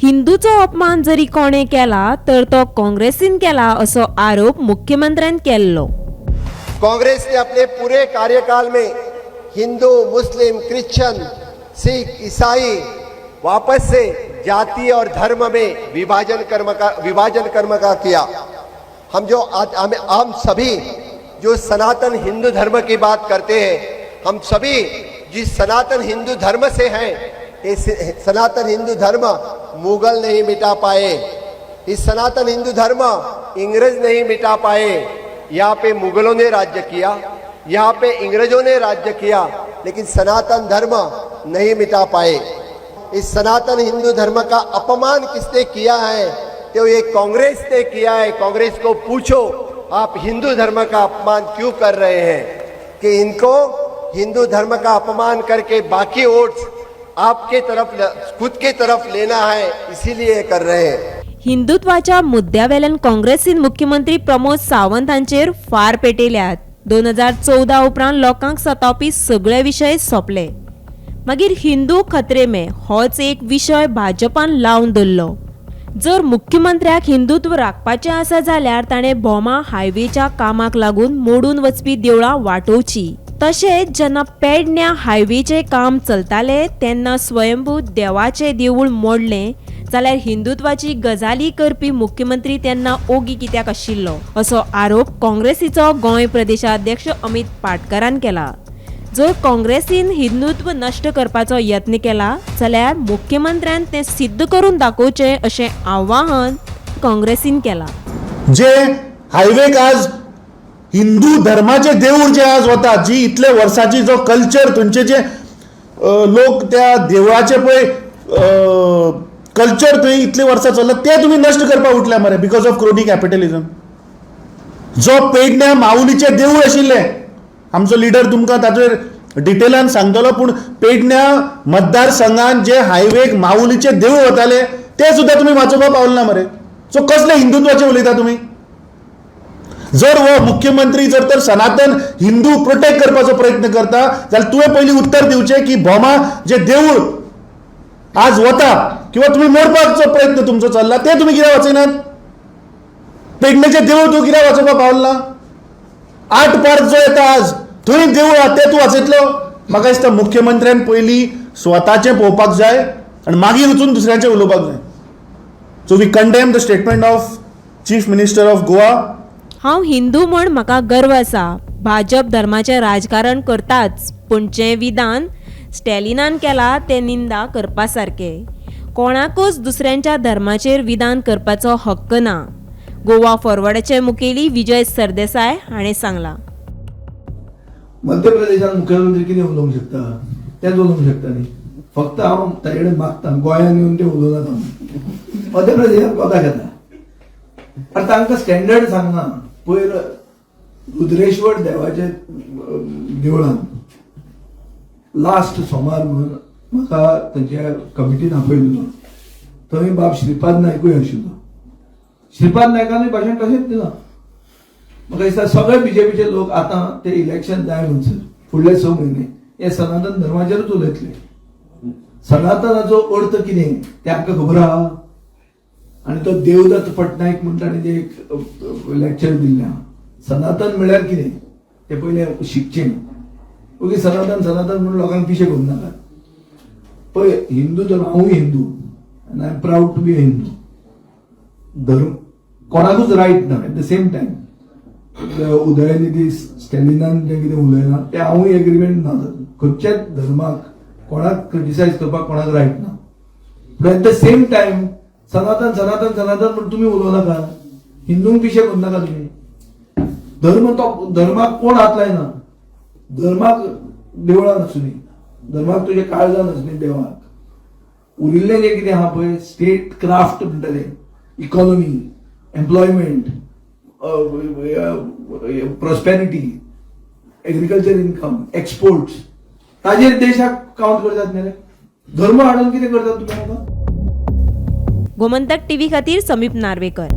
हिंदूचो अपमान जरी कोणे केला तर तो काँग्रेसीन केला असो आरोप मुख्यमंत्र्यान केल्लो. कांग्रेस ने अपने पूरे कार्यकाल में हिंदू, मुस्लिम, क्रिश्चियन, सिख, ईसाई, वापस से जाति और धर्म में विभाजन कर्म का किया. हम जो आज हम सभी जो सनातन हिंदू धर्म की बात करते हैं, हम सभी जिस सनातन हिंदू धर्म से हैं, ये सनातन हिंदू धर्म मुगल नहीं मिटा पाए, इस सनातन हिंदू धर्म इंग्रज नहीं मिटा पाए. यहाँ पे मुगलों ने राज्य किया, यहाँ पे इंग्रजों ने राज्य किया, लेकिन सनातन धर्म नहीं मिटा पाए. इस सनातन हिंदू धर्म का अपमान किसने किया है, तो ये कांग्रेस ने किया है. कांग्रेस को पूछो, आप हिंदू धर्म का अपमान क्यों कर रहे हैं, कि इनको हिंदू धर्म का अपमान करके बाकी वोट्स आपके तरफ, खुद के तरफ लेना है, इसीलिए कर रहे हैं. हिंदुत्वाच्या मुद्द्यावेल्यान काँग्रेसीन मुख्यमंत्री प्रमोद सावंत हांचेर फार पेटयल्यात. 2014 उपरांत लोकांक सतावपी सगळे विशय सोंपले. मागीर हिंदू खतरे में होच एक विशय भाजपान लावन धरलो. जर मुख्यमंत्र्याक हिंदुत्व राखपाचें आसा जाल्यार ताणें भोमा हायवेच्या कामाक लागून मोडून वचपी देवळां वाटोवची. तशेंच जेन्ना पेडण्या हायवेचें काम चलतालें तेन्ना स्वयंभू देवाचें देवूळ मोडलें जाल्यार हिंदुत्वाची गजाली करपी मुख्यमंत्री तेन्ना ओगी कित्याक आशिल्लो, असो आरोप काँग्रेसीचो गोंय प्रदेशाध्यक्ष अमित पाटकरान केला. जर काँग्रेसीन हिंदुत्व नश्ट करपाचो यत्न केला जाल्यार मुख्यमंत्र्यान तें सिद्ध करून दाखोवचें, अशें आवाहन काँग्रेसीन केलां. जे हायवेक आज हिंदू धर्माचे देऊळ जे आज वता, जी इतले वर्साची जो कल्चर थंयचे जे लोक त्या देवळाचे पळय कल्चर थंय इतले वर्सां चल्ला, ते तुमी नश्ट करपाक उठल्या मरे because of crony capitalism. जो पेडण्या माऊलीचे देऊळ आशिल्लें, आमचो लिडर तुमकां ताचेर डिटेलान सांगतलो, पूण पेडण्या मतदारसंघान जे हायवेक माऊलीचे देऊळ वताले ते सुद्दां तुमी वाचोवपाक पावले ना मरे. सो कसले हिंदुत्वाचे उलयता तुमी? जर हो मुख्यमंत्री जर तर सनातन हिंदू प्रोटेक्ट करपाचो प्रयत्न करता जाल्यार तुवें पयलीं उत्तर दिवचें की भोमा जे देऊळ आज वता किंवा तुमी मोडपाचो प्रयत्न तुमचो चल्ला, ते तुमी कित्याक वाचयनात? पेडणेचें देऊळ तूं कित्याक वाचोवपाक पावल ना? आर्ट पार्क जो येता आज, थंय देऊळ आहा, ते तूं वाचयतलो? म्हाका दिसता मुख्यमंत्र्यान पयलीं स्वताचें पळोवपाक जाय आनी मागीर वचून दुसऱ्यांचें उलोवपाक जाय. So we condemn the statement of Chief Minister of Goa. हांव हिंदू म्हूण म्हाका गर्व आसा. भाजप धर्माचें राजकारण करताच, पूण जें विधान स्टॅलिनान केलां तें निंदा करपा सारकें. कोणाकूच दुसऱ्यांच्या धर्माचेर विधान करपाचो हक्क ना, गोवा फॉरवर्डाचे मुखेली विजय सरदेसाय हाणें सांगलां. मध्य प्रदेशात मुख्यमंत्री कितें उलोवंक शकता? तेच उलोवंक शकता न्ही. फक्त हांव ताजे कडेन मागता, गोंयांत येवन ते उलोवनाका म्हणून. मध्य प्रदेशात कोताक येता. आनी तांकां स्टँडर्ड सांगना. पयर रुद्रेश्वर देवाचे देवळान लास्ट सोमार म्हणून म्हाका थंयच्या कमिटीन आपयल्लो. थंय बाब श्रीपाद नायकूय आशिल्लो. श्रीपाद नायकानूय भाशण तशेंच दिलां. म्हाका दिसता सगळे बीजेपीचे लोक आतां ते इलेक्शन जाय म्हणसर फुडले 6 म्हयने हे सनातन धर्माचेरूच उलयतले. सनातनाचो अर्थ कितें तें आमकां खबर आहा. आनी तो देवदत्त पटनायक म्हूण ताणें जें एक लेक्चर दिल्लें आहा, सनातन म्हळ्यार कितें तें पयलें शिकचें. ओगी सनातन सनातन म्हणून लोकांक पिशे करूं नाकात. पळय, हिंदू धर्म, हांवूय हिंदू आनी I am proud to be a Hindu. धर्म कोणाकूच रायट ना. At the same time Udhayanidhi स्टॅलिनान जें कितें उलयलां तें हांवूय एग्रीमेंट ना. खंयच्याच धर्माक कोणाक क्रिटिसायज करपाक कोणाक रायट ना. पूण एट the same time सनातन सनातन सनातन म्हूण तुमी उलोवं नाका. हिंदूंक पिशे करूं नाका तुमी. धर्म तो धर्माक कोण हात लायना. धर्माक देवळान आसुनी, धर्माक तुज्या काळजान आसुनी. देवाक उरिल्लें जें कितें आहा पळय, स्टेट क्राफ्ट म्हणटा तें, economy, employment, prosperity, agriculture income, exports, ताजेर देशाक काउंट करतात मरे. धर्म हाडून कितें करतात तुमी आतां? गोमंतक टीव्ही खातीर समीप नार्वेकर.